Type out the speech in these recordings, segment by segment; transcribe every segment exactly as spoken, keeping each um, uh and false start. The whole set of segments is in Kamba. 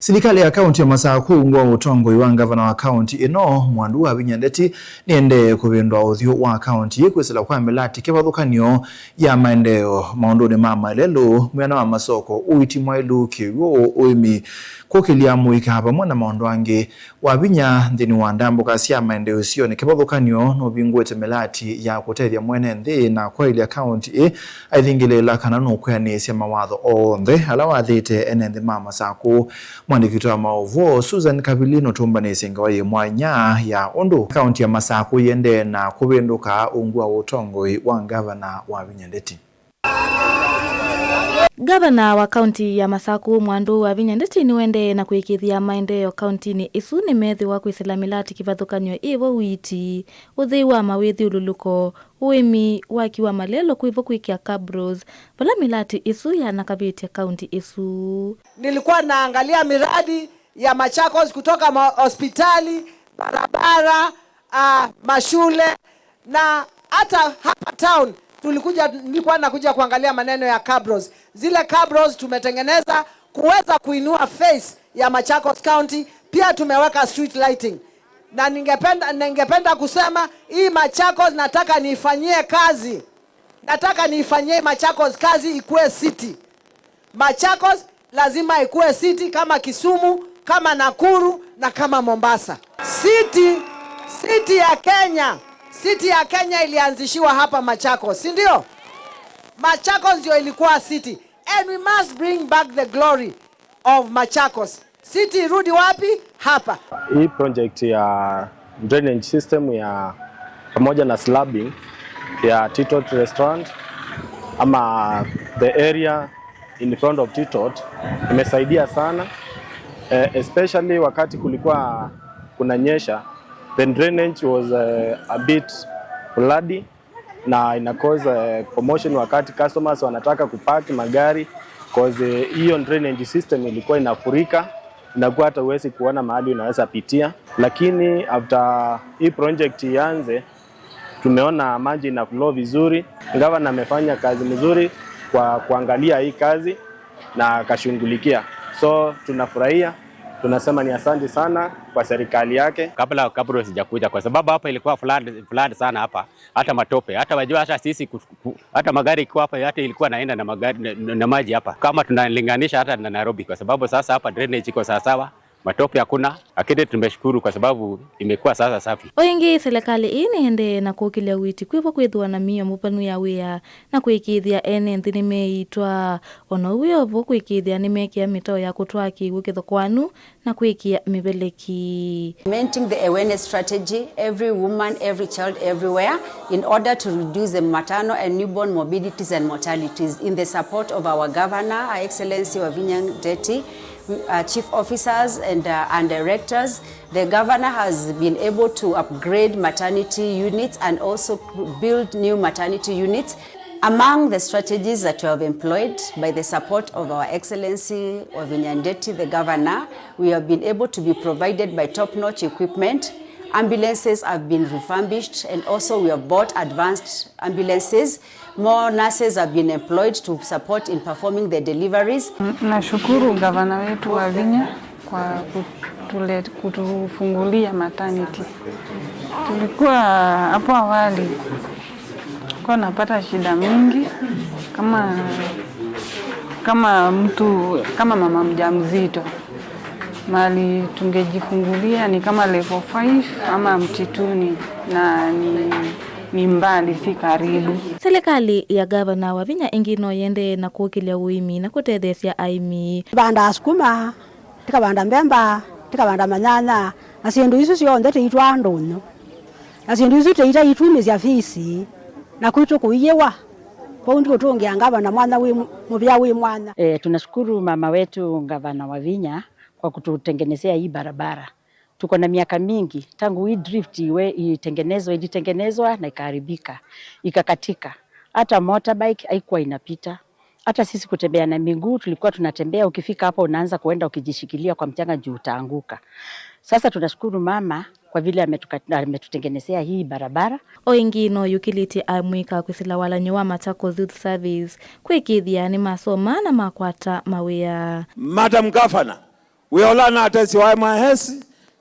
Silikalĩ ya kaunti ya Masakũ ungu wa ũtongoi wa ngavana wa kaunti ĩno, Mwandu Wavinya Ndeti, nĩendee kũvĩndũa ũthyũ wa kaunti ĩĩ kwĩsĩla kwa mĩlati kĩvathũkany'o ya maendeeo maũndũnĩ ma maelelũ, mwĩana wa masoko, ũiiti mwaĩlu, kĩw'ũ, ũĩmi, kũkĩlya mũika, vamwe na maũndũ angĩ. Wavinya nthĩnĩ wa ndambũka sya maendeeo isionĩ kĩvathũkany'o nũvingũĩte mĩlati ya kũtethya mwene nthĩ na kwaĩlya kaunti ĩĩ aithingĩlĩĩla kana nũkwĩanĩsya mawatho onthe ala wathĩte ene nthĩ ma Masakũ. Mwandĩki witũ wa maũvoo Susan Kavili nũtũmbanĩsye ngewa yĩ mwanya ya ũndũ kaunti ya Masakũ yĩendee na kũvĩndũka ungu wa ũtongoi wa ngavana Wavinya Ndeti. Ngavana wa kaunti ya Masakũ, Mwandu Wavinya Ndeti, nĩwendee na kũĩkĩĩthya maendeeo kauntinĩ ĩsu nĩmeethĩwa kwĩsĩla mĩlati kĩvathũkany'o ĩvo ũiiti, ũthei wa mawĩthyũlũlũko, ũĩmi, waki wa malelũ, kwĩvo kwĩkĩa cabros, vala mĩlati ĩsu yanakavĩtye kaunti ĩsu. Nilikuwa naangalia miradi ya Machakos kutoka ma-, hospitali, barabara, ah, mashule, na hata hapa town tulikuja, nilikuwa nakuja kuangalia maneno ya cabros. Zile cabros tumetengeneza kuweza kuinua face ya Machakos County, pia tumeweka street lighting. Na ningependa, ningependa kusema hii Machakos nataka niifanyie kazi. Nataka niifanyie Machakos kazi ikuwe city. Machakos lazima ikuwe city kama Kisumu, kama Nakuru na kama Mombasa. City, city ya Kenya, city ya Kenya ilianzishiwa hapa Machakos, si ndio? Machakos ndio ilikuwa city, and we must bring back the glory of Machakos. City irudi wapi? Hapa. Hii project ya drainage system ya pamoja na slabbing ya Titot Restaurant ama the area in front of Titot imesaidia sana, eh, especially wakati kulikuwa kunanyesha, the drainage was, eh, a bit floody na ina cause, eh, commotion wakati customers wanataka kupark magari, cause, eh, hiyo drainage system ilikuwa inafurika, inakuwa hata huwezi kuona mahali unaweza pitia. Lakini after hii project ianze, tumeona maji ina flow vizuri. Gavana amefanya kazi mzuri kwa kuangalia hii kazi na akashughulikia. So tunafurahia, tunasema ni asante sana kwa serikali yake. Kabla, kabla sijakuja, kwa sababu hapa ilikuwa flood, flood sana hapa, hata matope, hata wajua, hata sisi ku-, ku-, hata magari ikiwa hapa, hata ilikuwa naenda na magari, na, na, na maji hapa, kama tunalinganisha hata na Nairobi, kwa sababu sasa hapa drainage iko sawasawa, matope hakuna, lakini tumeshukuru kwa sababu imekuwa sasa safi. O ĩngĩ, silikalĩ ĩĩ nĩendee na kũkĩlya ũiiti kwĩvo kwĩthĩwa na mĩio mũvanu ya wĩa na kũĩkĩĩthya ene nthĩ nĩmeĩitwa. O na ũu wĩ o vo, kũĩkĩĩthya nĩmekĩa mĩtao ya kũtwaa kĩw'ũ kĩthokoanu na kwĩkĩa mĩveleki. Implementing the awareness strategy, every woman, every child, everywhere, in order to reduce the maternal and newborn morbidities and mortalities in the support of our governor, Her Excellency Wavinya Ndeti, uh, chief officers and, uh, and directors. The governor has been able to upgrade maternity units and also build new maternity units. Among the strategies that we have employed by the support of Our Excellency Wavinya Ndeti, the governor, we have been able to be provided by top-notch equipment. Ambulances have been refurbished, and also we have bought advanced ambulances. More nurses have been employed to support in performing the deliveries. Nashukuru gavana wetu Wavinya kwa kutule-, kutufungulia maternity. Tulikuwa hapo awali, tulikuwa napata shida mingi kama, kama mtu, kama mama mjamzito. Mahali tungejifungulia ni kama level five ama Mtituni, na ni, ni mbali, si karibu. Silikalĩ ya Gavana Wavinya ĩngĩ no yĩendee na kũkĩlya ũĩmi na kũtetheesya aĩmi. Vandaa sukuma, tikavanda mbemba, tikavanda manyanya, na syĩndũ isu syonthe tĩitwaa ndũnyũ. Na syĩndũ isu tĩitaitumĩsya fisi, na kwitũ kũiĩwa. Kwoou ndiũtũngĩa ngavana mwanya wĩ, mũvea wĩ mwanya. Eh, tunashukuru mama wetu Gavana Wavinya kwa kututengenezea hii barabara. Tuko na miaka mingi tangu hii drift iwe itengenezwe, ilitengenezwa na ikaharibika, ikakatika. Hata motorbike haikuwa inapita. Hata sisi kutembea na miguu tulikuwa tunatembea, ukifika hapa unaanza kuenda ukijishikilia kwa mchanga juu utaanguka. Sasa tunashukuru mama kwa vile ametuka-, ametutengenezea hii barabara. O ĩngĩ no yũkĩlĩtye amũika kwĩsĩla walany'o wa Machakos Youth Service kwĩkĩĩthya nĩmasoma na makwata mawĩa. Madam Governor, Wĩa ũla natesya wa M I S,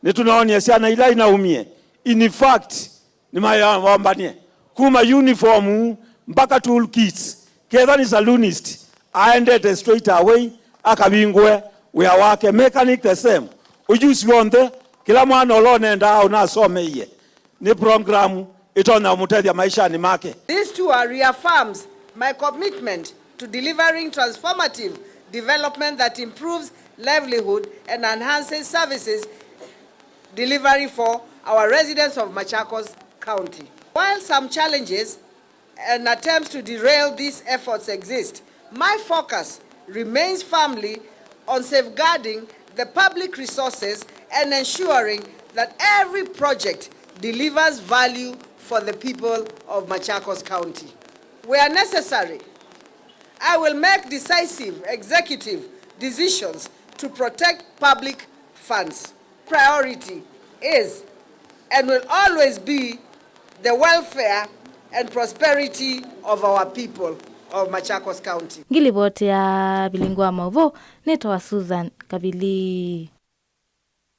nĩtũnaonie syana ila inaumie. In fact, nĩmayombanie kuma uniform mpaka tool kits. Ketha nĩ saloonist, aendete straight away, akavingũe wĩa wake. Mechanic the same. Ujuzi w'onthe, kĩla mwana ũla ũnendaa ũnasomeie, nĩ program ĩtonya ũmũtethya maishanĩ make. This tour reaffirms my commitment to delivering transformative development that improves livelihood and enhances services delivery for our residents of Machakos County. While some challenges and attempts to derail these efforts exist, my focus remains firmly on safeguarding the public resources and ensuring that every project delivers value for the people of Machakos County. Where necessary, I will make decisive executive decisions to protect public funds. Priority is and will always be the welfare and prosperity of our people of Machakos County. Ngilivoti ya Vilingi wa Mauvoo nĩtawa Susan Kavili.